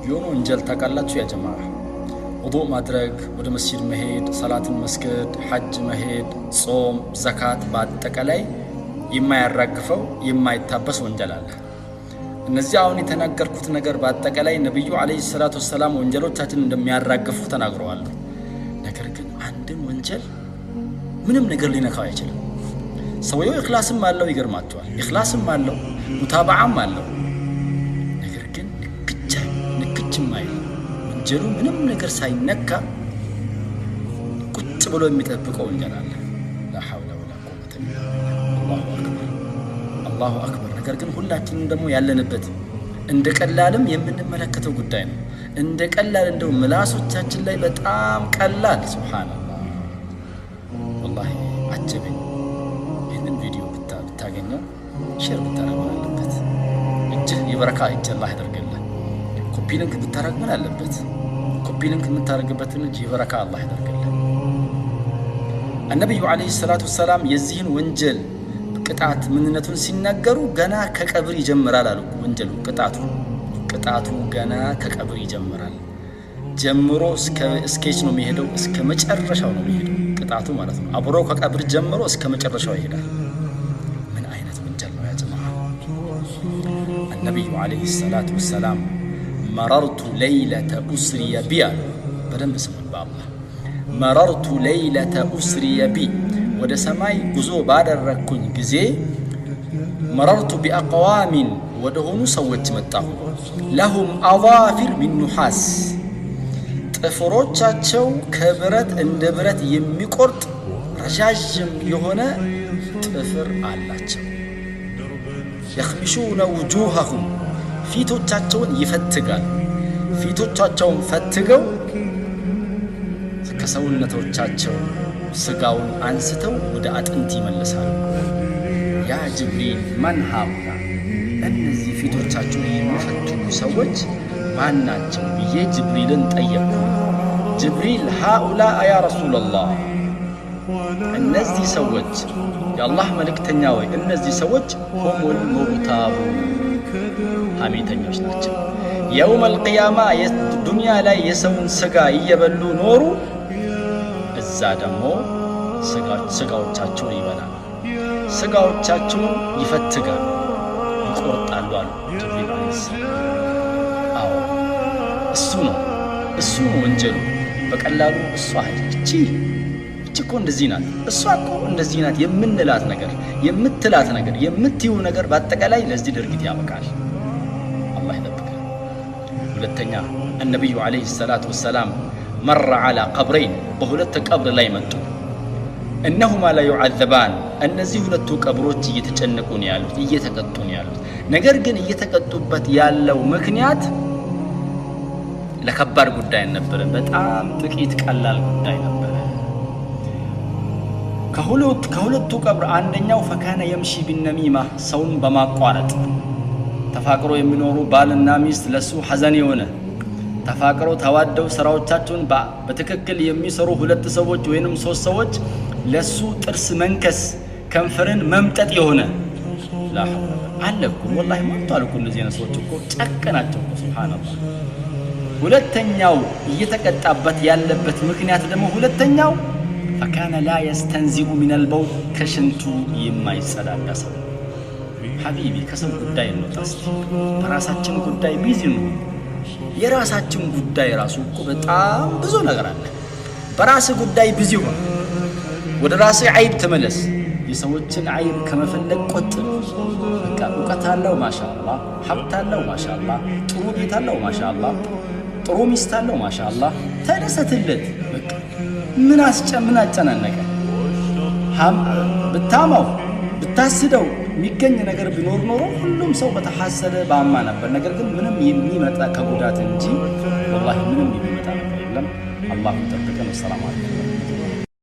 የሆነ ወንጀል ታውቃላችሁ ያ ጀማዓ፣ ውዱእ ማድረግ፣ ወደ መስጂድ መሄድ፣ ሰላትን መስገድ፣ ሐጅ መሄድ፣ ጾም፣ ዘካት፣ በአጠቃላይ የማያራግፈው የማይታበስ ወንጀል አለ። እነዚህ አሁን የተናገርኩት ነገር በአጠቃላይ ነቢዩ ዓለይሂ ሰላቱ ወሰላም ወንጀሎቻችን እንደሚያራግፉ ተናግረዋል። ነገር ግን አንድን ወንጀል ምንም ነገር ሊነካው አይችልም። ሰውየው ኢኽላስም አለው፣ ይገርማቸዋል። ኢኽላስም አለው፣ ሙታበዓም አለው። ነገር ግን ንክቻ ንክች የማይል ወንጀሉ ምንም ነገር ሳይነካ ቁጭ ብሎ የሚጠብቀው ወንጀል አለ። لا حول ولا قوة إلا بالله። الله أكبر፣ الله أكبر። ነገር ግን ሁላችንም ደግሞ ያለንበት እንደ ቀላልም የምንመለከተው ጉዳይ ነው። እንደ ቀላል እንደው ምላሶቻችን ላይ በጣም ቀላል። ሱብሓነላህ፣ ወላሂ አጀበኝ። ይህንን ቪዲዮ ብታገኘው share ብታደርግ ምን አለበት? እጅህ የበረካ እጅ አላህ ያደርግልህ። Copy link ብታደርግ ምን አለበት? Copy link የምታደርግበትን እጅ የበረካ አላህ ያደርግልህ። ነቢዩ ዓለይሂ ሰላቱ ወሰላም የዚህን ወንጀል ቅጣት ምንነቱን ሲናገሩ ገና ከቀብር ይጀምራል አሉ። ወንጀሉ ቅጣቱ ገና ከቀብር ይጀምራል። ጀምሮ እስከ ነው የሚሄደው፣ እስከ መጨረሻው ነው የሚሄደው ቅጣቱ ማለት ነው። አብሮ ከቀብር ጀምሮ እስከ መጨረሻው ይሄዳል። ምን አይነት ወንጀል ነው ያ ጀማዓ? ነቢዩ ዓለይሂ ሰላቱ ወሰላም مررت ليلة أسري بي አሉ። በደንብ ስሙን በአላህ። مررت ليلة أسري بي፣ ወደ ሰማይ ጉዞ ባደረግኩኝ ጊዜ مررت بأقوام፣ ወደ ሆኑ ሰዎች መጣሁ። لهم أظافر من نحاس፣ ጥፍሮቻቸው ከብረት እንደ ብረት የሚቆርጥ ረዣዥም የሆነ ጥፍር አላቸው። يخمشون وجوههم፣ ፊቶቻቸውን ይፈትጋሉ። ፊቶቻቸውን ፈትገው ከሰውነቶቻቸው ስጋውን አንስተው ወደ አጥንት ይመልሳሉ። يا جبريل من هؤلاء፣ እነዚህ ፊቶቻቸውን የሚፈትጉ ሰዎች ማን ናቸው ብዬ ጅብሪልን ጠየቅኩ። ጅብሪል هؤلاء يا رسول الله፣ እነዚህ ሰዎች የአላህ መልእክተኛ ወይ እነዚህ ሰዎች هم المغتابون፣ ሐሜተኞች ናቸው። يوم القيامة ዱንያ ላይ የሰውን ስጋ እየበሉ ኖሩ። እዛ ደግሞ ስጋዎቻቸውን ይበላሉ፣ ስጋዎቻቸውን ይፈትጋሉ፣ ይቆርጣሉ አሉ ጅብሪል ዓለይሂ ሰላም። አዎ፣ እሱ ነው ወንጀሉ። በቀላሉ እሷ እቺ እኮ እንደዚህ ናት፣ እሷ እኮ እንደዚህ ናት የምንላት ነገር፣ የምትላት ነገር፣ የምትይው ነገር በአጠቃላይ ለዚህ ድርጊት ያበቃል። አላህ ይጠብቃል። ሁለተኛ النبي عليه الصلاة والسلام مر على قبرين፣ በሁለት ቀብር ላይ መጡ። إنهما ليعذبان፣ እነዚህ ሁለቱ ቀብሮች እየተጨነቁ ነው ያሉት፣ እየተቀጡ ነው ያሉት። ነገር ግን እየተቀጡበት ያለው ምክንያት ለከባድ ጉዳይ አልነበረም። በጣም ጥቂት ቀላል ጉዳይ ነበረ። ከሁለቱ ቀብር አንደኛው فكان يمشي بالنميمة፣ ሰውን በማቋረጥ ተፋቅሮ የሚኖሩ ባልና ሚስት ለሱ ሐዘን የሆነ ተፋቅረው ተዋደው ስራዎቻቸውን በትክክል የሚሰሩ ሁለት ሰዎች ወይንም ሶስት ሰዎች ለሱ ጥርስ መንከስ፣ ከንፈርን መምጠጥ የሆነ አለ እኮ። ወላሂ ሞልቷል እኮ። እንደዚህ አይነት ሰዎች እኮ ጨቅ ናቸው እኮ፣ ሱብሃነላህ። ሁለተኛው እየተቀጣበት ያለበት ምክንያት ደግሞ ሁለተኛው فكان لا يستنزه من البول፣ ከሽንቱ የማይጸዳዳ ሰው። حبيبي፣ ከሰው ጉዳይ እንውጣ እስቲ፣ በራሳችን ጉዳይ busy እንሁን። የራሳችን ጉዳይ ራሱ እኮ በጣም ብዙ ነገር አለ። በራስህ ጉዳይ busy ሁን። ወደ ራስህ አይብ ተመለስ። የሰዎችን አይብ ከመፈለግ ቆጥብ። በቃ እውቀት አለው ማሻአላህ፣ ሀብት አለው ማሻአላህ፣ ጥሩ ቤት አለው ማሻአላህ፣ ጥሩ ሚስት አለው ማሻአላህ። ተደሰትለት። በቃ ምን አጨናነቀ? ብታማው ብታስደው የሚገኝ ነገር ቢኖር ኖሮ ሁሉም ሰው በተሐሰደ ባማ ነበር። ነገር ግን ምንም የሚመጣ ከጉዳት እንጂ ወላሂ ምንም የሚመጣ ነገር የለም። አላህ ይጠብቀን። ወሰላሙ አለይኩም።